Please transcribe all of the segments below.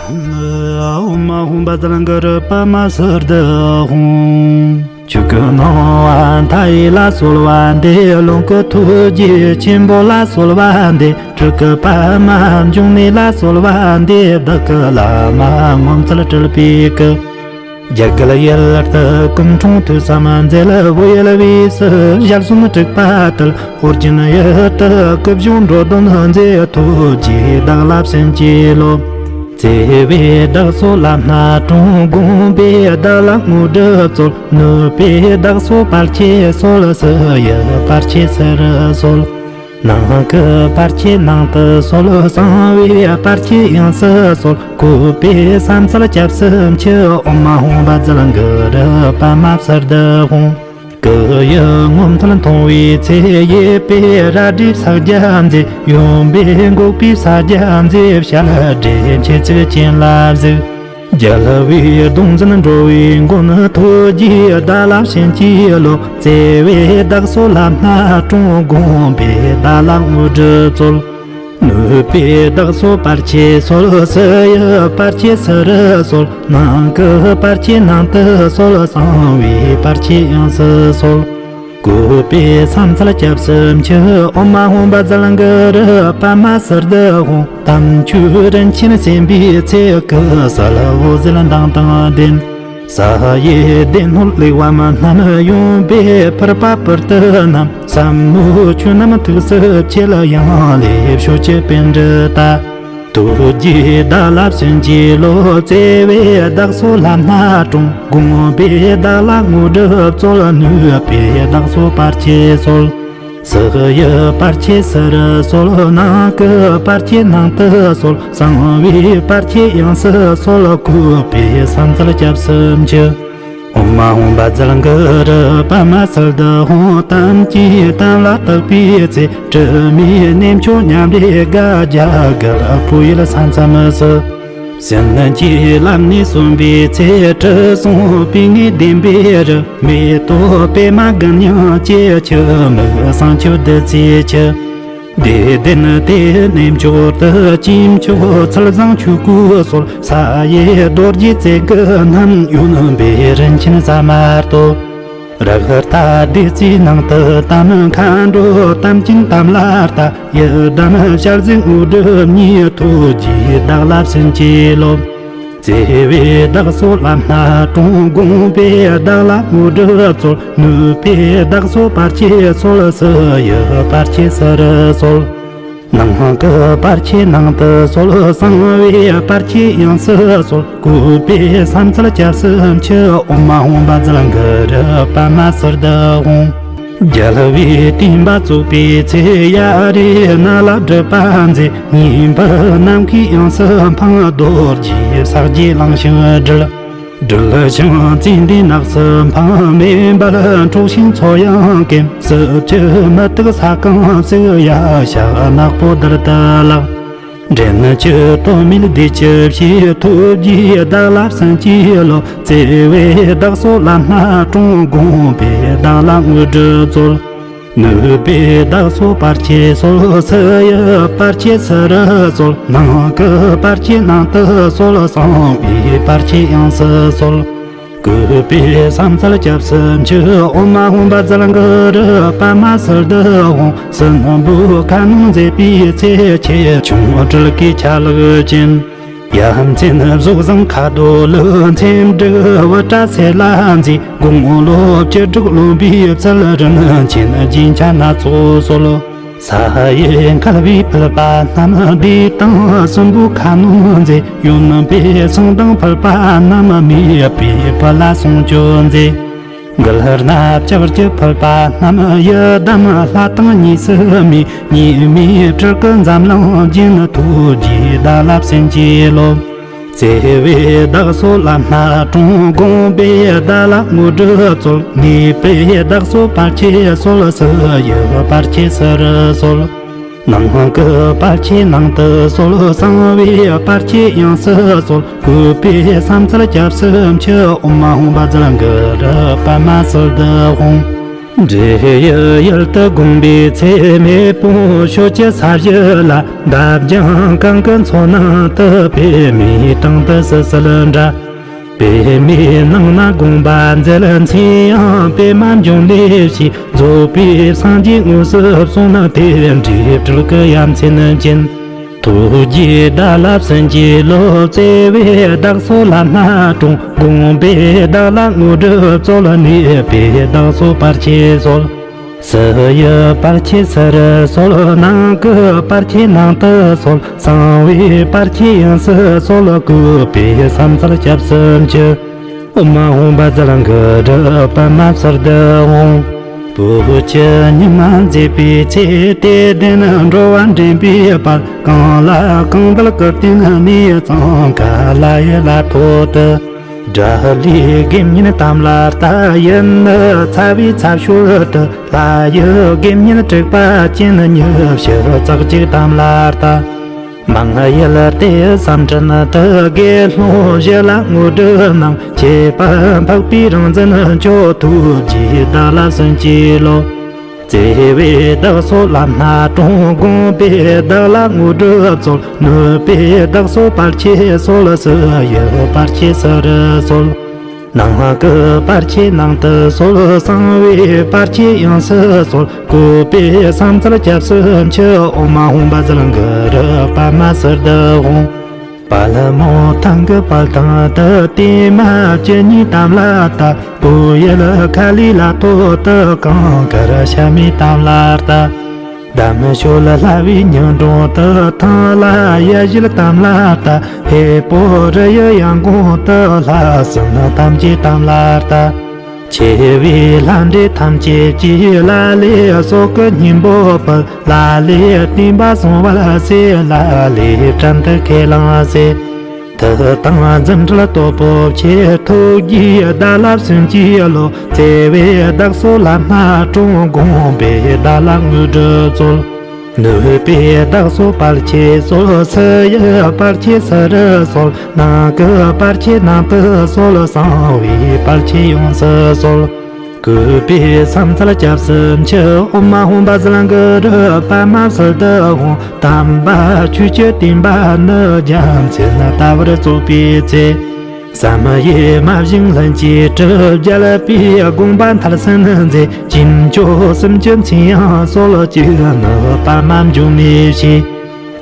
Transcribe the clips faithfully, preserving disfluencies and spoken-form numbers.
ཨོཾ་ཨཱཿཧཱུྃ་བཛྲ་གུ་རུ་པདྨ་སིདྡྷི་ཧཱུྃ། ཆོས་སྐུ་སྣང་བ་མཐའ་ཡས་ལ་གསོལ་བ་འདེབས། ལོངས་སྐུ་ཐུགས་རྗེ་ཆེན་པོ་ལ་གསོལ་བ་འདེབས། སྤྲུལ་སྐུ་པདྨ་འབྱུང་གནས་ལ་གསོལ་བ་འདེབས། བདག་གི་བླ་མ་ངོ་མཚར་སྤྲུལ་པའི་སྐུ། རྒྱ་གར་ཡུལ་དུ་སྐུ་འཁྲུངས་དུས་བསམ་མཛད། བོད་ཡུལ་དབུས་སུ་ཞལ་གསུམ་དྲུག་པ་དར། ཨོ་རྒྱན་ཡུལ་དུ་སྐུ་བཞུགས་འགྲོ་དོན་མཛད། ཐུགས་རྗེས་བདག་ལ་བྱིན་གྱིས་རློབས། བརྩེ་བས་བདག་སོགས་ལམ་སྣ་དྲོངས། དགོངས་པས་བདག་ལ་དངོས་གྲུབ་སྩོལ། ནུས་པས་བདག་སོགས་བར་ཆད་སོལ། སྲིད་ཡུལ་བར་ཆད་སེལ་སོལ། ནང་གི་བར་ཆད་ནང་དུ་སོལ། གསང་བའི་བར་ཆད་ཡང་སུ་སོལ། བཀོད་པའི་ས་མཚལ་སྐྱབས་སུ་མཆི། ཨོཾ་ཨཱཿཧཱུྃ་བཛྲ་གུ་རུ་པདྨ་སིདྡྷི་ཧཱུྃ། སྐུ་ཡི་ངོ་མཚར་མཐོང་བའི་ཚེ། ཡེ་པའི་རལ་གྲིས་ཕྱག་རྒྱ་མཛད། ཡུམ་པའི་འགོག་པའི་ཕྱག་རྒྱ་མཛད། བྱད་སྒྲོན་མཆེ་གཙུག་ཅན་ལ་གཟིགས། རྒྱལ་བའི་གདུང་འཛིན་འགྲོ་བའི་མགོན། ཐུགས་རྗེས་བདག་ལ་བྱིན་གྱིས་རློབས། བརྩེ་བས་བདག་སོགས་ལམ་སྣ་དྲོངས། དགོངས་པས་བདག་ལ་དངོས་གྲུབ་སྩོལ། ནུས་པས་བདག་སོགས་བར་ཆད་སོལ། སྲིད་ཡུལ་བར་ཆད་སེལ་སོལ། ནང་གི་བར་ཆད་ནང་དུ་སོལ། གསང་བའི་བར་ཆད་ཡང་སུ་སོལ། བཀོད་པའི་ས་མཚལ་སྐྱབས་སུ་མཆི། ཨོཾ་ཨཱཿཧཱུྃ་བཛྲ་གུ་རུ་པདྨ་སིདྡྷི་ཧཱུྃ། དམ་ཆོས་རིན་ཆེན་གསན་པའི་ཚེ། སྐུ་གསལ་འོད་ཟེར་མདངས་དང་ལྡན། ས་ཡི་སྡེ་སྣོད་ལེགས་པ་རྣམས། ཡོན་པོས་ཕུར་པ་པུར་དུ་བསྣམས། ཟབ་མོའི་ཆོས་རྣམས་ཐུགས་སུ་ཆུད། ཡང་ལེ་ཤོད་ཀྱི་པཎྜི་ཏ། ཐུགས་རྗེས་བདག་ལ་བྱིན་གྱིས་རློབས། བརྩེ་བས་བདག་སོགས་ལམ་སྣ་དྲོངས། དགོངས་པས་བདག་ལ་དངོས་གྲུབ་སྩོལ། ནུས་པས་བདག་སོགས་བར་ཆད་སོལ། སྲིད་ཡུལ་བར་ཆད་སེལ་སོལ། ནང་གི་བར་ཆད་ནང་དུ་སོལ། གསང་བའི་བར་ཆད་ཡང་སུ་སོལ། བཀོད་པའི་ས་མཚལ་སྐྱབས་སུ་མཆི། ཨོཾ་ཨཱཿཧཱུྃ་བཛྲ་གུ་རུ་པདྨ་སིདྡྷི་ཧཱུྃ། དམ་གྱི་དམ་ལ་བཏགས་པའི་ཚེ། དྲི་མེད་གནས་མཆོག་མཉམ་རེ་དགའ། རྒྱ་གར་བོད་ཡུལ་ས་མཚམས་སུ། གཞན་གྱི་ལམ་ནས་སོན་པའི་ཚེ། དྲི་བསུང་པིས་ནི་ལྡན་པའི་རི། མེ་ཏོག་པདྨ་དགུན་ཡང་སྐྱེ། ཆུ་མིག་བསང་ཆུ་བདུད་རྩིའི་ཆུ། བདེ་ལྡན་དེ་གནས་མཆོག་ཏུ། སྐྱེས་མཆོག་ཚུལ་བཟང་ཆོས་སྐུ་གསོལ། ས་ཡི་རྡོ་རྗེ་རྩེ་དགུ་རྣམས། ཡོན་པོས་རིན་ཆེན་ཟ་མ་ཏོག། རཀྟ་བདུད་རྩིའི་ནང་དུ་དམ། མཁའ་འགྲོ་དམ་ཅན་དམ་ལ་བཏགས། ཡི་དམ་ཞལ་གཟིགས་དངོས་གྲུབ་བརྙེས། ཐུགས་རྗེས་བདག་ལ་བྱིན་གྱིས་རློབས། བརྩེ་བས་བདག་སོགས་ལམ་སྣ་དྲོངས། དགོངས་པས་བདག་ལ་དངོས་གྲུབ་སྩོལ། ནུས་པས་བདག་སོགས་བར་ཆད་སོལ། སྲིད་ཡུལ་བར་ཆད་སེལ་སོལ། ནང་གི་བར་ཆད་ནང་དུ་སོལ། གསང་བའི་བར་ཆད་ཡང་སུ་སོལ། བཀོད་པའི་ས་མཚལ་སྐྱབས་སུ་མཆི། ཨོཾ་ཨཱཿཧཱུྃ་བཛྲ་གུ་རུ་པདྨ་སིདྡྷི་ཧཱུྃ། རྒྱལ་བའི་བསྟན་པ་བཙུགས་པའི་ཚེ། ཡ་རབས་ནཱ་ལས་སྒྲུབ་པ་མཛད། ངེས་པར་ནམ་མཁའི་དབྱིངས་སུ་འཕངས། རྡོ་རྗེ་ཕྱག་རྒྱའི་གླིང་བཞིན་བསྒྲིལ། སྦྲུལ་ཞིང་ཙན་དན་ནགས་སུ་འཕངས། མེ་འབར་འཁྲུགས་ཤིང་མཚོ་ཡང་སྐེམ། སྲིད་ཕྱི་མུ་སྟེགས་ས་གང་བསྲེགས། ཡ་ཞབས་ནག་པོ་དར་དུ་ལགས། འདྲེན་བྱེད་དོན་མེད་བདུད་ཀྱི་བྱེད། ཐུགས་རྗེས་བདག་ལ་བྱིན་གྱིས་རློབས། བརྩེ་བས་བདག་སོགས་ལམ་སྣ་དྲོངས། དགོངས་པས་བདག་ལ་དངོས་གྲུབ་སྩོལ། ནུས་པས་བདག་སོགས་བར་ཆད་སོལ། སྲིད་ཡུལ་བར་ཆད་སེལ་སོལ། ནང་གི་བར་ཆད་ནང་དུ་སོལ། གསང་བའི་བར་ཆད་དབྱིངས་སུ་སོལ། བཀོད་པའི་ས་མཚལ་སྐྱབས་སུ་མཆི། ཨོཾ་ཨཱཿཧཱུྃ་བཛྲ་གུ་རུ་པདྨ་སིདྡྷི་ཧཱུྃ། སྲིན་པོ་ཁ་གནོན་མཛད་པའི་ཚེ། ཆེ་ཆུང་སྤྲུལ་སྐུའི་ཆ་ལུགས་ཅན། ཡ་མཚན་གཟུགས་བཟང་ཁ་དོག་ལུགས། མཚན་དྲུག་དབུ་སྐྲ་སེར་ལ་མཛེས། དགུང་ལོ་བཅུ་དྲུག་ལོན་པའི་ཚུལ། རིན་ཆེན་རྒྱན་ཆ་སྣ་ཚོགས་གསོལ། ས་ཡི་མཁས་པས་ཕུལ་པ་རྣམས། བདུད་དང་སྲིན་པོའི་ཁ་གནོན་མཛད། ཡོན་པོས་བསང་དང་ཕུལ་པ་རྣམས། མེས་པོས་བུ་ལ་བསང་མཆོད་མཛད། མགུལ་ནག་ལྕགས་ཀྱུ་ཕུལ་པ་རྣམས། ཡི་དམ་ལྷ་དང་གཉིས་སུ་མེད། ཉི་མའི་སྤྲུལ་སྐུ་འཛམ་གླིང་རྒྱན། ཐུགས་རྗེས་བདག་ལ་བྱིན་གྱིས་རློབས། བརྩེ་བས་བདག་སོགས་ལམ་སྣ་དྲོངས། དགོངས་པས་བདག་ལ་དངོས་གྲུབ་སྩོལ། ནུས་པས་བདག་སོགས་བར་ཆད་སོལ། སྲིད་ཡུལ་བར་ཆད་སེལ་སོལ། ནང་གི་བར་ཆད་ནང་དུ་སོལ། གསང་བའི་བར་ཆད་དབྱིངས་སུ་སོལ། བཀོད་པའི་ས་མཚལ་སྐྱབས་སུ་མཆི། ཨོཾ་ཨཱཿཧཱུྃ་བཛྲ་གུ་རུ་པདྨ་སིདྡྷི་ཧཱུྃ། འབྲས་ཡུལ་ཡུལ་དུ་དགོངས་པའི་ཚེ། མེ་དཔུང་ཤོད་ཀྱི་ས་གཞི་ལ། འདབ་ལྗང་གང་གི་མཚོ་ནང་དུ། པདྨའི་སྟེང་དུ་སིལ་སིལ་འདྲ། པདྨའི་ནང་ན་དགོངས་པ་མཛད། མཚན་ཡང་པདྨ་འབྱུང་གནས་ཞེས། རྫོགས་པའི་སངས་རྒྱས་དངོས་སུ་གསུངས་ནི་དེ། འབྲས་སྤྲུལ་གྱི་ཡ་མཚན་ཅན། ཐུགས་རྗེས་བདག་ལ་བྱིན་གྱིས་རློབས། བརྩེ་བས་བདག་སོགས་ལམ་སྣ་དྲོངས། དགོངས་པས་བདག་ལ་དངོས་གྲུབ་སྩོལ། ནུས་པས་བདག་སོགས་བར་ཆད་སོལ། ཕྱི་ཡི་བར་ཆད་ཕྱི་རུ་སོལ། ནང་གི་བར་ཆད་ནང་དུ་སོལ། གསང་བའི་བར་ཆད་དབྱིངས་སུ་སོལ། གུས་པས་བསམ་ཚུལ་སྐྱབས་སུ་མཆི། ཨོཾ་ཨཱཿཧཱུྃ་བཛྲ་གུ་རུ་པདྨ་ཞི་བདེ་ཧཱུྃ། བོད་ཀྱི་ཉི་མ་མཛེས་པའི་ཚེ། དད་ལྡན་འགྲོ་བ་འདྲེན་པའི་དཔལ། གང་ལ་གང་འདུལ་སྐུར་བསྟན་གནས་གཙང་། ག་ལ་ཡི་ལ་ཐོག་ཏུ། དགྲ་ལྷའི་དགེ་བསྙེན་དམ་ལ་བཏགས། ཡུལ་ནི་ཚ་བའི་ཚ་ཤོད་དུ། ལྷ་ཡི་དགེ་བསྙེན་དྲེགས་པ་ཅན། ཉི་ཤུ་རྩ་གཅིག་དམ་ལ་བཏགས། མང་ཡུལ་ཏེ་སམ་དྲུན་དུ། དགེ་སློང་བཞི་ལ་དངོས་གྲུབ་གནང་། བཅས་པ་འཕགས་པའི་རང་བཙན་མཆོག། ཐུགས་རྗེས་བདག་ལ་བྱིན་གྱིས་རློབས། བརྩེ་བས་བདག་སོགས་ལམ་སྣ་དྲོངས། དགོངས་པས་བདག་ལ་དངོས་གྲུབ་སྩོལ། ནུས་པས་བདག་སོགས་བར་ཆད་སོལ། ཕྱི་ཡི་བར་ཆད་ཕྱི་རུ་སོལ། ནང་གི་བར་ཆད་ནང་དུ་སོལ། གསང་བའི་བར་ཆད་དབྱིངས་སུ་སོལ། གུས་པས་བསམ་ཚུལ་སྐྱབས་སུ་མཆི། ཨོཾ་ཨཱཿཧཱུྃ་བཛྲ་གུ་རུ་པདྨ་ཞི་བདེ་ཧཱུྃ། པདྨོ་ཐང་གི་དཔལ་ཐང་དུ། བརྟན་མ་བཅུ་གཉིས་དམ་ལ་བཏགས། བོད་ཡུལ་ཁ་ལའི་ལ་ཐོག་ཏུ། གངས་དཀར་ཤ་མེད་དམ་ལ་བཏགས། འདམ་ཤོད་ལྷ་བའི་སྙིང་དྲུང་དུ། ཐང་ལྷ་ཡེ་ཤེས་དམ་ལ་བཏགས། ཧས་པོ་རི་ཡི་ཡང་གོང་དུ། ལྷ་སྲིན་ཐམས་ཅད་དམ་ལ་བཏགས། ཆེ་བའི་ལྷ་འདྲེ་ཐམས་ཅད་ཀྱིས། ལ་ལས་སྲོག་གི་སྙིང་པོ་ཕུལ། ལ་ལས་བསྟན་པ་བཟང་བར་བྱེད། ལ་ལས་བྲན་དུ་ཁས་བླངས་བྱེད། ཐུགས་དམ་རྫུ་འཕྲུལ་སྟོབས་པོ་ཆེ། ཐུགས་རྗེས་བདག་ལ་བྱིན་གྱིས་རློབས། བརྩེ་བས་བདག་སོགས་ལམ་སྣ་དྲོངས། དགོངས་པས་བདག་ལ་དངོས་གྲུབ་སྩོལ། ནུས་པས་བདག་སོགས་བར་ཆད་སོལ། ཕྱི་ཡི་བར་ཆད་ཕྱི་རུ་སོལ། ནང་གི་བར་ཆད་ནང་དུ་སོལ། གསང་བའི་བར་ཆད་དབྱིངས་སུ་སོལ། གུས་པས་བསམ་ཚུལ་སྐྱབས་སུ་མཆི། ཨོཾ་ཨཱཿཧཱུྃ་བཛྲ་གུ་རུ་པདྨ་ཞི་བདེ་ཧཱུྃ། དམ་པ་ཆོས་ཀྱི་བསྟན་པ་ནི། རྒྱ་མཚན་ལྟ་བུར་རྫོགས་པའི་ཚེ། བསམ་ཡས་མ་བཞེངས་ལྷུན་གྱིས་གྲུབ། རྒྱལ་པོའི་དགོངས་པ་མཐར་ཕྱིན་མཛད། ཅི་མཆོག་གསུམ་གྱི་མཚན་ཡང་གསོལ། གཅིག་ནི་པདྨ་འབྱུང་གནས་ཞེས།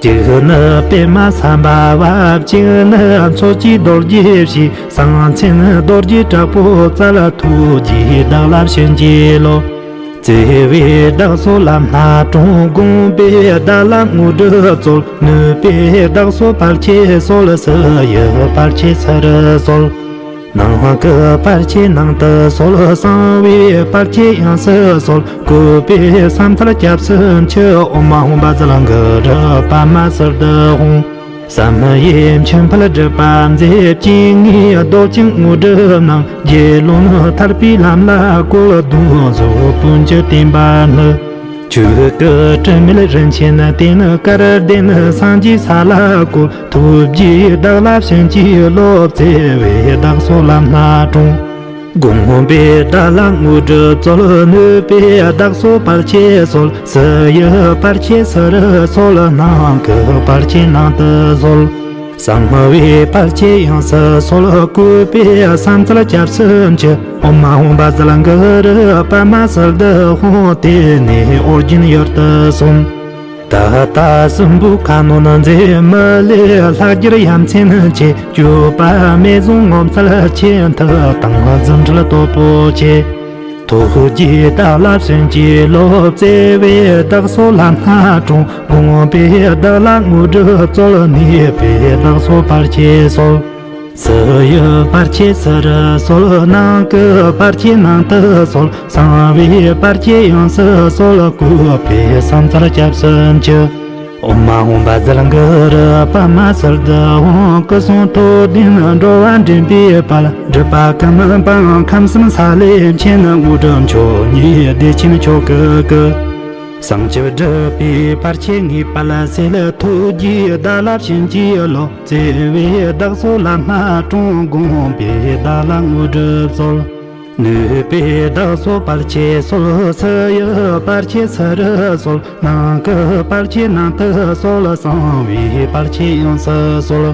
གཅིག་ནི་པདྨ་སམ་བྷ་བ། གཅིག་ནི་མཚོ་སྐྱེས་རྡོ་རྗེ་ཞེས། གསང་ཆེན་རྡོ་རྗེ་དྲག་པོ་རྩལ། ཐུགས་རྗེས་བདག་ལ་བྱིན་གྱིས་རློབས། བརྩེ་བས་བདག་སོགས་ལམ་སྣ་དྲོངས། དགོངས་པས་བདག་ལ་དངོས་གྲུབ་སྩོལ། ནུས་པས་བདག་སོགས་བར་ཆད་སོལ། ཕྱི་ཡི་བར་ཆད་ཕྱི་རུ་སོལ། ནང་གི་བར་ཆད་ནང་དུ་སོལ། གསང་བའི་བར་ཆད་དབྱིངས་སུ་སོལ། གུས་པས་བསམ་ཚུལ་སྐྱབས་སུ་མཆི། ཨོཾ་ཨཱཿཧཱུྃ་བཛྲ་གུ་རུ་པདྨ་ཞི་བདེ་ཧཱུྃ། བསམ་ཡས་མཆོད་འཕེལ་སྒྲུབ་པ་མཛད། ཇི་སྙེད་རྡོ་རྗེ་དངོས་གྲུབ་གནང་། དགེ་སློང་ཐར་པའི་ལམ་ལ་བཀོད། གདུང་བརྒྱུད་དཔུང་གི་བསྟན་པ་བསྣུབས། ཆོས་སྐུ་དྲི་མེད་རིན་ཆེན་བསྟན། སྐལ་ལྡན་སངས་རྒྱས་ས་ལ་བཀོད། ཐུགས་རྗེས་བདག་ལ་བྱིན་གྱིས་རློབས། བརྩེ་བས་བདག་སོགས་ལམ་སྣ་དྲོངས། དགོངས་པས་བདག་ལ་དངོས་གྲུབ་སྩོལ། ནུས་པས་བདག་སོགས་བར་ཆད་སོལ། ཕྱི་ཡི་བར་ཆད་ཕྱི་རུ་སོལ། ནང་གི་བར་ཆད་ནང་དུ་སོལ། གསང་བའི་བར་ཆད་དབྱིངས་སུ་སོལ། གུས་པས་བསམ་ཚུལ་སྐྱབས་སུ་མཆི། ཨོཾ་ཨཱཿཧཱུྃ་བཛྲ་གུ་རུ་པདྨ་ཞི་བདེ་ཧཱུྃ། དེ་ནས་ཨོ་རྒྱན་ཡུལ་དུ་སོང་། ད་ལྟ་སྲིན་པོའི་ཁ་གནོན་མཛད། མི་ལུས་ལྷག་གྱུར་ཡ་མཚན་ཆེ། སྤྱོད་པ་མེ་བཟུང་ངོ་མཚར་ཆེ། མཐུ་དང་རྫུ་འཕྲུལ་སྟོབས་པོ་ཆེ། ཐུགས་རྗེས་བདག་ལ་བྱིན་གྱིས་རློབས། བརྩེ་བས་བདག་སོགས་ལམ་སྣ་དྲོངས། དགོངས་པས་བདག་ལ་དངོས་གྲུབ་སྩོལ། ནུས་པས་བདག་སོགས་བར་ཆད་སོལ། ཕྱི་ཡི་བར་ཆད་ཕྱི་རུ་སོལ། ནང་གི་བར་ཆད་ནང་དུ་སོལ། གསང་བའི་བར་ཆད་དབྱིངས་སུ་སོལ། གུས་པས་བསམ་ཚུལ་སྐྱབས་སུ་མཆི། ཨོཾ་ཨཱཿཧཱུྃ་བཛྲ་གུ་རུ་པདྨ་ཞི་བདེ་ཧཱུྃ། སྐུ་གསུང་ཐུགས་ལྡན་འགྲོ་བ་འདྲེན་པའི་དཔལ། སྒྲུབ་པ་ཀུན་སྤངས་ཁམས་གསུམ་ས་ལེ་མཁྱེན། དངོས་གྲུབ་མཆོག་བརྙེས་བདེ་ཆེན་མཆོག་གི་སྐུ། བྱང་ཆུབ་སྒྲུབ་པའི་བར་ཆད་ངེས་པར་སེལ། ཐུགས་རྗེས་བདག་ལ་བྱིན་གྱིས་རློབས། བརྩེ་བས་བདག་སོགས་ལམ་སྣ་དྲོངས། དགོངས་པས་བདག་ལ་དངོས་གྲུབ་སྩོལ། ནུས་པས་བདག་སོགས་བར་ཆད་སོལ། སྲིད་ཡུལ་བར་ཆད་སྲིད་རུ་སོལ། ནང་གི་བར་ཆད་ནང་དུ་སོལ། གསང་བའི་བར་ཆད་ཡོངས་སུ་སོལ།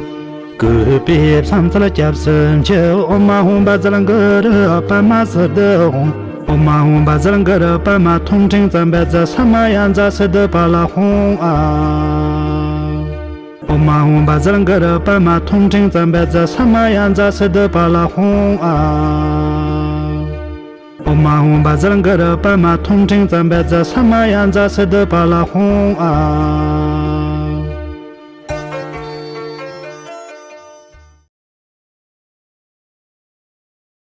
གུས་པས་ཕྱག་འཚལ་སྐྱབས་སུ་མཆི། ཨོཾ་ཨཱཿཧཱུྃ་བཛྲ་གུ་རུ་པདྨ་སིདྡྷི་ཧཱུྃ། ཨོཾ་ཨཱཿཧཱུྃ་བཛྲ་གུ་རུ་པདྨ་ཐོད་ཕྲེང་ཙམ་པ་ཛཿ་ས་མ་ཡ་ཛཿ་སིདྡྷི་པཱ་ལ་ཧཱུྃ་ཨཱཿ། ཨོཾ་ཨཱཿཧཱུྃ་བཛྲ་གུ་རུ་པདྨ་ཐོད་ཕྲེང་ཙམ་པ་ཛཿ་ས་མ་ཡ་ཛཿ་སིདྡྷི་པཱ་ལ་ཧཱུྃ་ཨཱཿ། ཨོཾ་ཨཱཿཧཱུྃ་བཛྲ་གུ་རུ་པདྨ་ཐོད་ཕྲེང་ཙམ་པ་ཛཿ་ས་མ་ཡ་ཛཿ་སིདྡྷི་པཱ་ལ་ཧཱུྃ་ཨཱཿ།